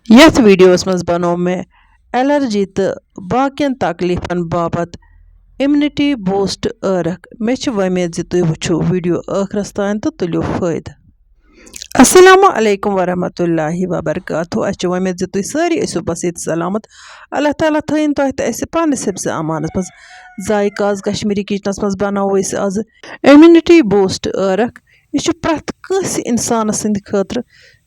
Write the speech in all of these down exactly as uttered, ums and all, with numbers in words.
یتھ ویڈیوس منٛز بنوو مےٚ الرجی تہٕ باقین تکلیفن باپتھ امیونٹی بوسٹ عٲرق۔ مےٚ چھِ وۄمید زِ تُہۍ وٕچھِو ویڈیو ٲخرس تام تہٕ تُلِو فٲیدٕ۔ السلام علیکم ورحمۃ اللہ وبرکاتہ۔ اسہِ چھِ وۄمید زِ تُہۍ سٲری ٲسِو بس ییٚتہِ سلامت۔ اللہ تعالیٰ تھٲیِن تۄہہِ تہٕ اسہِ پننِس حفظ امانس منٛز۔ ذایقہ آز کشمیری کچنس منٛز بناوو أسۍ آز امیونٹی بوسٹ عٲرق۔ یہِ چھُ پرٛٮ۪تھ کٲنٛسہِ اِنسانَس سٕنٛدِ خٲطرٕ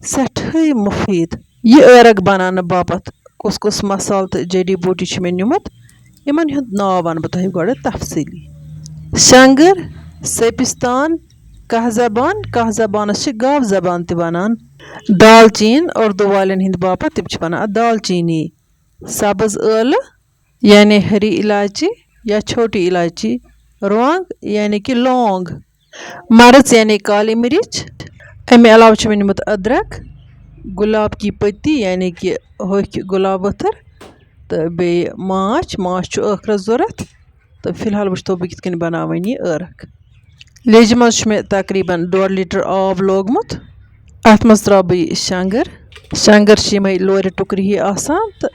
سٮ۪ٹھٕے مُفیٖد۔ یہِ عٲرَق بَناونہٕ باپَتھ کُس کُس مصالہٕ تہٕ جڑی بوٗٹی چھِ مےٚ نیُمُت، یِمَن ہُنٛد ناو وَنہٕ بہٕ تۄہہِ گۄڈٕ تفصیٖلی۔ شنٛگٕر، سیپِستان، کاہ زبان، کاہ زبانَس چھِ گاو زبان تہِ وَنان، دالچیٖن، اُردو والٮ۪ن ہِنٛدِ باپَتھ تِم چھِ وَنان اَتھ دالچیٖنی، سبٕز ٲلہٕ، یعنی ہری الائچی یا چھوٹی الائچی، رۄنٛگ، یعنی کہِ لونٛگ، مرٕژ یعنی کالی مرچ۔ اَمہِ علاوٕ چھُ مےٚ نیُمُت أدرَک، گُلاب کی پٔتی یعنی کہِ ہوٚکھۍ گُلاب ؤتھٕر، تہٕ بیٚیہِ ماچھ۔ ماچھ چھُ ٲخرَس ضوٚرَتھ۔ تہٕ فی الحال وٕچھتو بہٕ کِتھ کٔنۍ بَناوَن یہِ عٲرَق۔ لیٚجہِ منٛز چھُ مےٚ تقریٖباً ڈۄڈ لیٖٹر آب لوگمُت۔ اَتھ منٛز ترٛاوٕ بہٕ یہِ شنٛگٕر۔ شنٛگٕر چھِ یِمَے لورِ ٹُکرِ ہی آسان تہٕ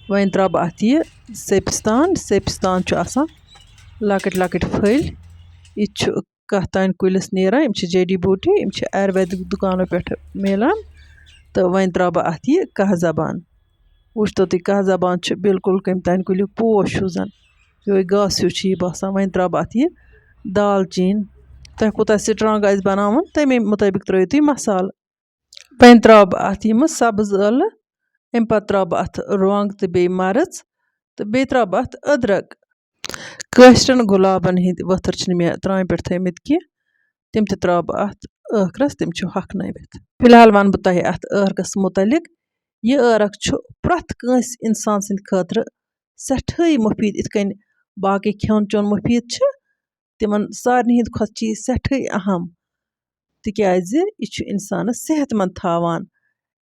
وۄنۍ ترٛاوٕ بہٕ اَتھ یہِ سیپِستان۔ سیپِستان چھُ آسان لۄکٕٹۍ لۄکٕٹۍ پھٔلۍ۔ یہِ تہِ چھُ کَتھ تانۍ کُلِس نیران۔ یِم چھِ جڑی بوٗٹی، یِم چھِ آیُرویدِک دُکانو پٮ۪ٹھ میلان۔ تہٕ وۄنۍ ترٛاوٕ بہٕ اَتھ یہِ کاہ زبان۔ وٕچھتو تُہۍ، کاہ زبان چھُ بالکل کَمہِ تانۍ کُلیُک پوش ہیوٗ زَن، یِہوٚے گاسہٕ ہیوٗ چھُ یہِ باسان۔ وۄنۍ ترٛاوٕ بہٕ اَتھ یہِ دالچیٖن۔ تۄہہِ کوٗتاہ strong آسہِ بَناوُن، تَمے مُطٲبِق ترٛٲیِو تُہۍ مصالہٕ۔ وۄنۍ ترٛاوٕ بہٕ اَتھ یِمہٕ سبٕز ٲلہٕ، اَمہِ پَتہٕ ترٛاوٕ بہٕ اَتھ رۄنٛگ تہٕ بیٚیہِ مَرٕژ، تہٕ بیٚیہِ ترٛاوٕ بہٕ اَتھ أدرَک۔ کٲشرٮ۪ن گۄلابَن ہِنٛدۍ ؤتھٕر چھِنہٕ مےٚ ترٛامہِ پٮ۪ٹھ تھٲومٕتۍ کینٛہہ، تِم تہِ ترٛاوٕ بہٕ اَتھ ٲخرَس، تِم چھِ ہۄکھنٲوِتھ۔ فی الحال وَنہٕ بہٕ تۄہہِ اَتھ عٲرقَس مُتعلِق۔ یہِ عٲرق چھُ پرٛٮ۪تھ کٲنٛسہِ اِنسان سٕنٛدِ خٲطرٕ سٮ۪ٹھٕے مُفیٖد، یِتھ کٔنۍ باقٕے کھیوٚن چیوٚن مُفیٖد چھُ، تِمَن سارنٕے ہِنٛدِ کھۄتہٕ چھِ یہِ سٮ۪ٹھٕے اَہَم، تِکیٛازِ یہِ چھُ اِنسانَس صحت مند تھاوان،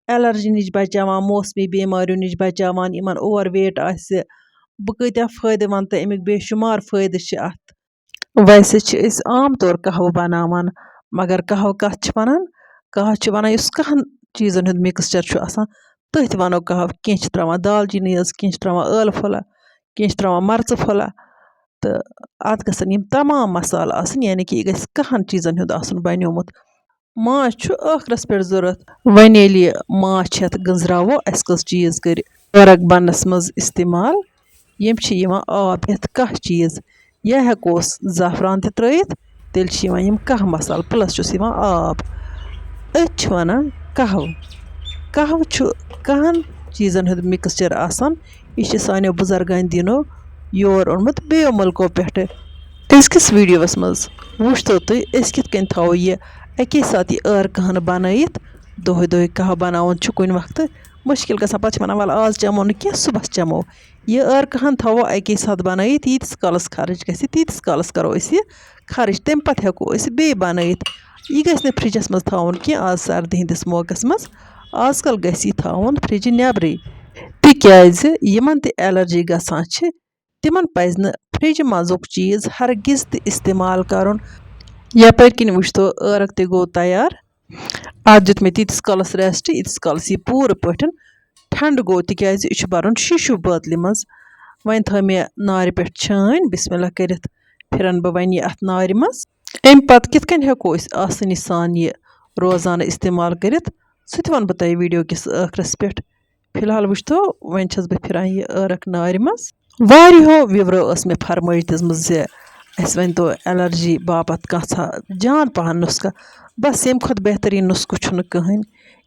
الرجی نِش بچاوان، موسمی بیماریو نِش بچاوان، یِمَن اوور ویٹ آسہِ۔ بہٕ کۭتیٛاہ فٲیدٕ وَنہٕ تۄہہِ اَمِکۍ، بے شُمار فٲیدٕ چھِ اَتھ۔ ویسے چھِ أسۍ عام طور قہوٕ بناوان، مگر قہوٕ کَتھ چھِ وَنان؟ قہوٕ چھِ وَنان یُس کَہَن چیٖزَن ہُنٛد mixture چھُ آسان، تٔتھۍ وَنو قہوٕ۔ کینٛہہ چھِ ترٛاوان دالچیٖنی یٲژ، کینٛہہ چھِ ترٛاوان ٲلہٕ پھوٚلہ، کینٛہہ چھِ ترٛاوان مَرژٕ پھوٚلہ۔ تہٕ اَتھ گژھن یِم تمام مصالہٕ آسٕنۍ، یعنی کہِ یہِ گژھِ کَہَن چیٖزَن ہُنٛد آسُن بنیومُت۔ ماچھ چھُ ٲخرَس پٮ۪ٹھ ضوٚرَتھ۔ وۄنۍ ییٚلہِ یہِ ماچھ ہٮ۪تھ گٔنٛزراوو، اَسہِ کٔژ چیٖز کٔرۍ عٲرَق بَنَس منٛز استعمال؟ یِم چھِ یِوان آب ہٮ۪تھ کَہہ چیٖز، یا ہٮ۪کوس زعفران تہِ ترٛٲیِتھ، تیٚلہِ چھِ یِوان یِم کَہہ مصالہٕ، plus چھُس یِوان آب۔ أتھۍ چھِ وَنان قہوٕ۔ قہوٕ چھُ کَہَن چیٖزَن ہُنٛد mixture آسان۔ یہِ چھِ سانیو بُزرگَن دیٖنو یور اوٚنمُت بیٚیو مُلکو پٮ۪ٹھٕ۔ أزکِس ویٖڈیوَس منٛز وٕچھتو تُہۍ، أسۍ کِتھ کٔنۍ تھاوو یہِ اَکے ساتہٕ یہِ عٲرقہٕ ہَن بَنٲیِتھ۔ دۄہَے دۄہَے قہوٕ بَناوُن چھُ کُنہِ وقتہٕ مُشکِل گژھان، پَتہٕ چھِ وَنان، "وَلہٕ آز چٮ۪مو نہٕ کینٛہہ، صُبحَس چٮ۪مو۔" یہِ عٲرقہٕ ہَن تھاوو اَکے ساتہٕ بَنٲیِتھ، ییٖتِس کالَس خرٕچ گژھِ، تیٖتِس کالَس کَرو أسۍ یہِ خرٕچ، تَمہِ پَتہٕ ہٮ۪کو أسۍ بیٚیہِ بَنٲیِتھ۔ یہِ گژھِ نہٕ فرجَس منٛز تھاوُن کینٛہہ آز سردی ہِنٛدِس موقعَس منٛز۔ آز کَل گژھِ یہِ تھاوُن فرجہِ نٮ۪برٕے، تِکیٛازِ یِمَن تہِ الرجی گژھان چھِ، تِمَن پَزِ نہٕ فرجہِ منٛزُک چیٖز ہرگِز تہِ استعمال کَرُن۔ یَپٲرۍ کِنۍ وٕچھتو، عٲرَق تہِ گوٚو تیار۔ اَتھ دیُت مےٚ تیٖتِس کالَس rest، ییٖتِس کالَس یہِ پوٗرٕ پٲٹھۍ ٹھنٛڈٕ گوٚو، تِکیٛازِ یہِ چھُ بَرُن شیٖشوٗ بٲتلہِ منٛز۔ وۄنۍ تھٲو مےٚ نارِ پٮ۪ٹھ چھٲنۍ، بسم اللہ کٔرِتھ پھِرَن بہٕ وۄنۍ یہِ اَتھ نارِ منٛز۔ اَمہِ پَتہٕ کِتھ کٔنۍ ہٮ۪کو أسۍ آسٲنی سان یہِ روزانہٕ استعمال کٔرِتھ، سُہ تہِ وَنہٕ بہٕ تۄہہِ ویٖڈیو کِس ٲخرَس پٮ۪ٹھ۔ فی الحال وٕچھتو، وۄنۍ چھَس بہٕ پھِران یہِ عٲرَق نارِ منٛز۔ واریاہو viewerو ٲس مےٚ فرمٲیش دِژمٕژ زِ اَسہِ ؤنۍ تو الرجی باپتھ کانٛژھا جان پَہَن نُسخہٕ۔ بَس، ییٚمہِ کھۄتہٕ بہتریٖن نُسخہٕ چھُنہٕ کٕہٕنۍ۔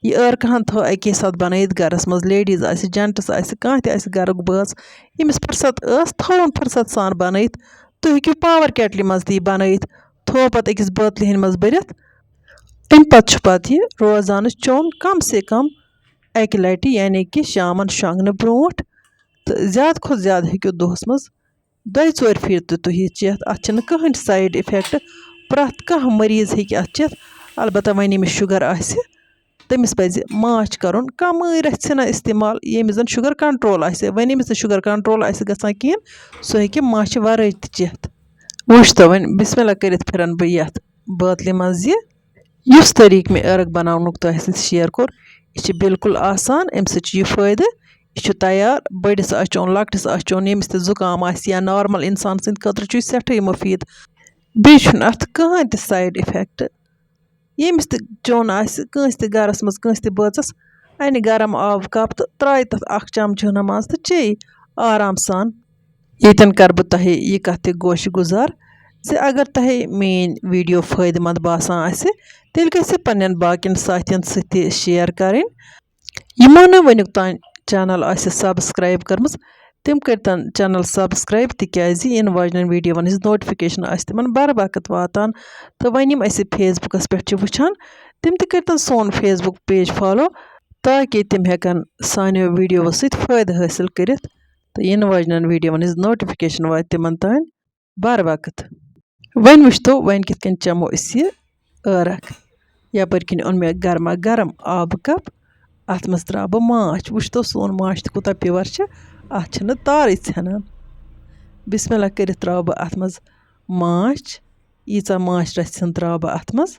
یہِ عٲرقہٕ ہَن تھٲو اَکے ساتہٕ بَنٲیِتھ گَرَس منٛز، ladies آسہِ، gents آسہِ، کانٛہہ تہِ آسہِ گَرُک بٲژ، ییٚمِس فرصت ٲس، تھٲوٕن فرصت سان بَنٲیِتھ۔ تُہۍ ہیٚکِو power kettleہِ منٛز تہِ یہِ بَنٲیِتھ، تھوٚو پَتہٕ أکِس بٲتلہِ ہِنٛدِ منٛز بٔرِتھ۔ اَمہِ پَتہٕ چھُ پَتہٕ یہِ روزانَس چیوٚن کم سے کم اَکہِ لَٹہِ، یعنی کہِ شامَن شۄنٛگنہٕ برٛونٛٹھ۔ تہٕ زیادٕ کھۄتہٕ زیادٕ ہیٚکِو دۄہَس منٛز دۄیہِ ژورِ پھِرِ تہِ تُہۍ یہِ چٮ۪تھ۔ اَتھ چھِنہٕ کٕہٕنۍ side effect۔ پرٛٮ۪تھ کانٛہہ مریض ہیٚکہِ اَتھ چٮ۪تھ۔ البتہ وۄنۍ ییٚمِس sugar آسہِ، تٔمِس پَزِ ماچھ کَرُن کَمٕے رَژھِ ہنا استعمال، ییٚمِس زَن sugar control آسہِ۔ وۄنۍ ییٚمِس نہٕ sugar control آسہِ گژھان کِہیٖنۍ، سُہ ہیٚکہِ ماچھِ وَرٲے تہِ چٮ۪تھ۔ وٕچھ تو وۄنۍ، بسم اللہ کٔرِتھ پھِرَن بہٕ یَتھ بٲتلہِ منٛز یہِ۔ یُس طریٖقہٕ مےٚ عٲرَق بَناونُک تۄہہِ سۭتۍ share کوٚر، یہِ چھِ بالکل آسان، اَمہِ سۭتۍ چھُ یہِ فٲیدٕ۔ یہِ چھُ تیار، بٔڑِس آسہِ چیوٚن، لۄکٹِس آسہِ چیوٚن، ییٚمِس تہِ زُکام آسہِ یا نارمل اِنسان سٕنٛدِ خٲطرٕ چھُ یہِ سٮ۪ٹھٕے مُفیٖد۔ بیٚیہِ چھُنہٕ اَتھ کٕہٕنۍ تہِ side effect۔ ییٚمِس تہِ چیوٚن آسہِ، کٲنٛسہِ تہِ گَرَس منٛز کٲنٛسہِ تہِ بٲژَس، اَنہِ گرم آب کَپ تہٕ ترٛایہِ تَتھ اَکھ چمچہٕ ہنا منٛز تہٕ چیٚیہِ آرام سان۔ ییٚتٮ۪ن کَرٕ بہٕ تۄہہِ یہِ کَتھ تہِ گوشہِ گُزار زِ اگر تۄہہِ میٛٲنۍ video فٲیدٕ مند باسان آسہِ، تیٚلہِ گژھِ پنٛنٮ۪ن باقیَن ساتھیَن سۭتۍ تہِ share کَرٕنۍ۔ یِمو نہٕ وٕنیُک تام channel آسہِ subscribe کٔرمٕژ، تِم کٔرۍتن channel subscribe، تِکیٛازِ یِنہٕ واجنٮ۪ن videoوَن ہٕنٛز notification آسہِ تِمن بر وقت واتان۔ تہٕ وۄنۍ یِم اَسہِ Facebookس پٮ۪ٹھ چھِ وٕچھان، تِم تہِ کٔرۍتن سون Facebook page follow، تاکہِ تِم ہٮ۪کن سانیو videoو سۭتۍ فٲیدٕ حٲصِل کٔرِتھ تہٕ یِنہٕ واجنٮ۪ن videoوَن ہٕنٛز notification واتہِ تِمن تام بر وقت۔ وۄنۍ وٕچھتو، وۄنۍ کِتھ کٔنۍ چٮ۪مو أسۍ یہِ عٲرق۔ یپٲرۍ کِنۍ اوٚن مےٚ گرما گرم آبہٕ کپ، اَتھ منٛز ترٛاوٕ بہٕ ماچھ۔ وٕچھتو، سون ماچھ تہِ کوٗتاہ pure چھِ، اَتھ چھِنہٕ تارٕے ژھٮ۪نان۔ بسم اللہ کٔرِتھ ترٛاوٕ بہٕ اَتھ منٛز ماچھ۔ ییٖژاہ ماچھ رَژھِ ہٕن ترٛاوٕ بہٕ اَتھ منٛز۔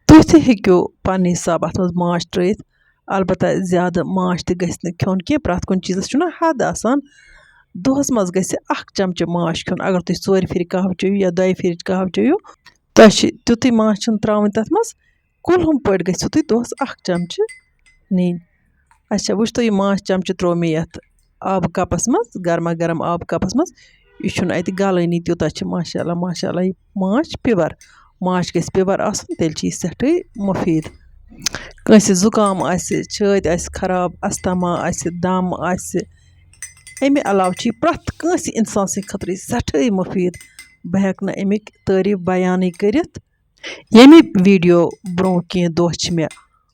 تُہۍ تہِ ہیٚکِو پننہِ حساب اَتھ منٛز ماچھ ترٛٲیِتھ۔ البتہ زیادٕ ماچھ تہِ گژھِ نہٕ کھیوٚن کینٛہہ۔ پرٛٮ۪تھ کُنہِ چیٖزَس چھُنہ حد آسان۔ دۄہَس منٛز گژھِ اَکھ چمچہٕ ماچھ کھیوٚن۔ اگر تُہۍ ژورِ پھِرِ قہوٕ چیٚیِو یا دۄیہِ پھِرِ قہوٕ چیٚیِو، تۄہہِ چھِ تیُتُے ماچھ چھُنہٕ ترٛاوٕنۍ تَتھ منٛز۔ کُلہُم پٲٹھۍ گژھِو تُہۍ دۄہَس اَکھ چمچہٕ نِنۍ۔ اچھا، وٕچھتو، یہِ ماچھ چمچہٕ ترٛوو مےٚ یَتھ آبہٕ کَپَس منٛز، گرما گرم آبہٕ کَپَس منٛز۔ یہِ چھُنہٕ اَتہِ گَلٲنی، تیوٗتاہ چھِ ماشاء اللہ، ماشاء اللہ، یہِ ماچھ pure۔ ماچھ گژھِ pure آسُن، تیٚلہِ چھِ یہِ سٮ۪ٹھٕے مُفیٖد۔ کٲنٛسہِ زُکام آسہِ، چھٲتۍ آسہِ خراب، اَستما آسہِ، دَم آسہِ، اَمہِ علاوٕ چھِ یہِ پرٛٮ۪تھ کٲنٛسہِ اِنسان سٕنٛدِ خٲطرٕ یہِ سٮ۪ٹھٕے مُفیٖد۔ بہٕ ہٮ۪کہٕ نہٕ اَمِکۍ تعٲریٖف بیانٕے کٔرِتھ۔ ییٚمہِ video برٛونٛہہ کینٛہہ دۄہ چھِ مےٚ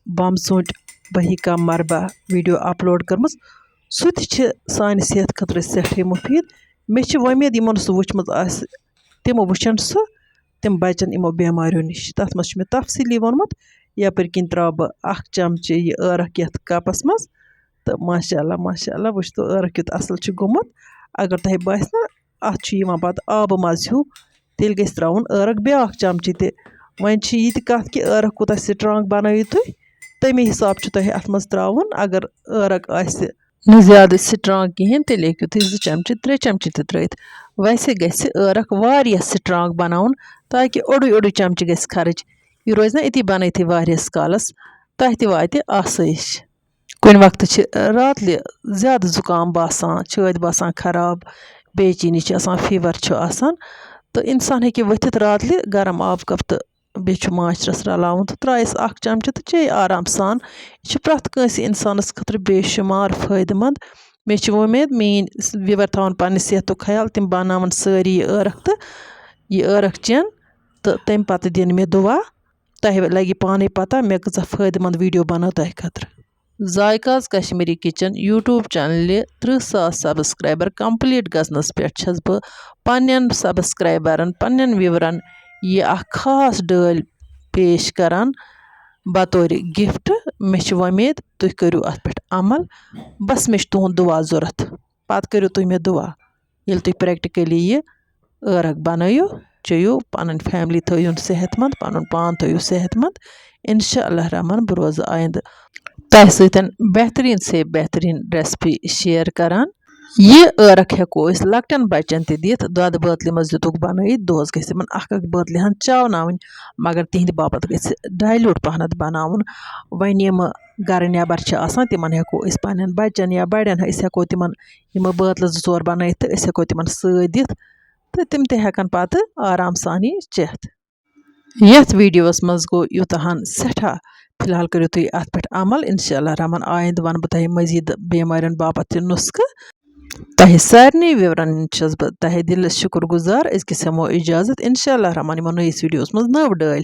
بَم ژوٗنٛٹھۍ بہیکا مربا video upload کٔرمٕژ۔ سُہ تہِ چھِ سانہِ صحت خٲطرٕ سٮ۪ٹھٕے مُفیٖد۔ مےٚ چھِ وۄمید، یِمَن سُہ وٕچھمُت آسہِ، تِم وٕچھن سُہ، تِم بَچَن یِمو بٮ۪ماریو نِش۔ تَتھ منٛز چھُ مےٚ تفصیٖلی ووٚنمُت، یَپٲرۍ کِنۍ ترٛاوٕ بہٕ اَکھ چمچہٕ یہِ عٲرَق یَتھ کَپَس منٛز۔ تہٕ ماشاء اللہ، ماشاء اللہ، وٕچھ تو عٲرَق کیُتھ اَصٕل چھُ گوٚمُت۔ اگر تۄہہِ باسہِ نا، اَتھ چھُ یِوان پَتہٕ آبہٕ مَزٕ ہیوٗ، تیٚلہِ گژھِ ترٛاوُن عٲرَق بیٛاکھ چمچہٕ تہِ۔ وۄنۍ چھِ یہِ تہِ کَتھ کہِ عٲرَق کوٗتاہ strong بَنٲیِو تُہۍ، تَمے حساب چھُ تۄہہِ اَتھ منٛز ترٛاوُن۔ اگر عٲرَق آسہِ نہٕ زیادٕ strong کِہیٖنۍ، تیٚلہِ ہیٚکِو تُہۍ زٕ چمچہٕ، ترٛےٚ چمچہٕ تہِ ترٛٲیِتھ۔ ویسے گژھِ عٲرَق واریاہ strong بَناوُن، تاکہِ اوٚڑُے اوٚڑُے چمچہٕ گژھِ خرٕچ۔ یہِ روزِ نہ أتی بَنٲیتھٕے واریاہَس کالَس، تۄہہِ تہِ واتہِ آسٲیِش۔ کُنہِ وقتہٕ چھِ راتلہِ زیادٕ زُکام باسان، چھٲتۍ باسان خراب، بے چینی چھِ آسان، fever چھُ آسان، تہٕ اِنسان ہیٚکہِ ؤتھِتھ راتلہِ گرم آبہٕ کپ تہٕ بیٚیہِ چھُ ماچھ رَس رَلاوُن تہٕ ترٛایَس اَکھ چمچہٕ تہٕ چیٚیہِ آرام سان۔ یہِ چھُ پرٛٮ۪تھ کٲنٛسہِ اِنسانَس خٲطرٕ بے شُمار فٲیدٕ مند۔ مےٚ چھِ وۄمید، میٛٲنۍ viewer تھاوَن پنٛنہِ صحتُک خیال، تِم بناوَن سٲری یہِ عٲرَق تہٕ یہِ عٲرَق چٮ۪ن، تہٕ تَمہِ پَتہٕ دِن مےٚ دُعا۔ تۄہہِ لَگہِ پانَے پَتہ، مےٚ کۭژاہ فٲیدٕ مند video بنٲو تۄہہِ خٲطرٕ۔ ذائقہز کشمیری کچن YouTube چینلہِ ترٕٛہ ساس subscriber complete گژھنَس پٮ۪ٹھ چھَس بہٕ پنٛنٮ۪ن subscriberن، پنٛنٮ۪ن viewerن یہِ اَکھ خاص ڈٲلۍ پیش کران بطورِ gift۔ مےٚ چھِ وۄمید تُہۍ کٔرِو اَتھ پٮ۪ٹھ عمل۔ بس، مےٚ چھِ تُہُنٛد دُعا ضوٚرَتھ۔ پَتہٕ کٔرِو تُہۍ مےٚ دُعا۔ ییٚلہِ تُہۍ practically یہِ عٲرَق بَنٲیِو، چیٚیِو، پَنٕنۍ family تھٲیِو صحت مند، پَنُن پان تھٲیِو صحت مند۔ اِنشاء اللہ الرحمن، بہٕ روزٕ آیِندٕ تۄہہِ سۭتۍ بہتریٖن سے بہتریٖن recipe share کران۔ یہِ عٲرَق ہٮ۪کو أسۍ لۄکٹٮ۪ن بَچَن تہِ دِتھ۔ دۄدٕ بٲتلہِ منٛز دِتُکھ بَنٲیِتھ، دۄہَس گژھِ تِمَن اَکھ اَکھ بٲتلہِ ہَن چاوناوٕنۍ، مگر تِہِنٛدِ باپَتھ گژھِ dilute پَہنَتھ بَناوُن۔ وۄنۍ یِم گَرٕ نٮ۪بَر چھِ آسان، تِمَن ہٮ۪کو أسۍ پنٛنٮ۪ن بَچَن یا بَڑٮ۪ن، أسۍ ہٮ۪کو تِمَن یِم بٲتلہٕ زٕ ژور بَنٲیِتھ تہٕ أسۍ ہٮ۪کو تِمَن سۭتۍ دِتھ تہٕ تِم تہِ ہٮ۪کَن پَتہٕ آرام سان یہِ چٮ۪تھ۔ یَتھ videoوَس منٛز گوٚو یوٗتاہ ہَن سٮ۪ٹھاہ۔ فی الحال کٔرِو تُہۍ اَتھ پٮ۪ٹھ عمل۔ اِنشاء اللہ الرحمن، آیِندٕ وَنہٕ بہٕ تۄہہِ مزیٖد بٮ۪مارٮ۪ن باپَتھ تہِ نُسخہٕ۔ تۄہہِ سارنٕے viewerن چھَس بہٕ تہہ دِلہٕ شُکُر گُزار۔ أزکِس ہٮ۪مو اِجازت۔ اِنشاء اللہ الرحمن، یِمو نٔیِس videoوَس منٛز نٔو ڈٲلۍ۔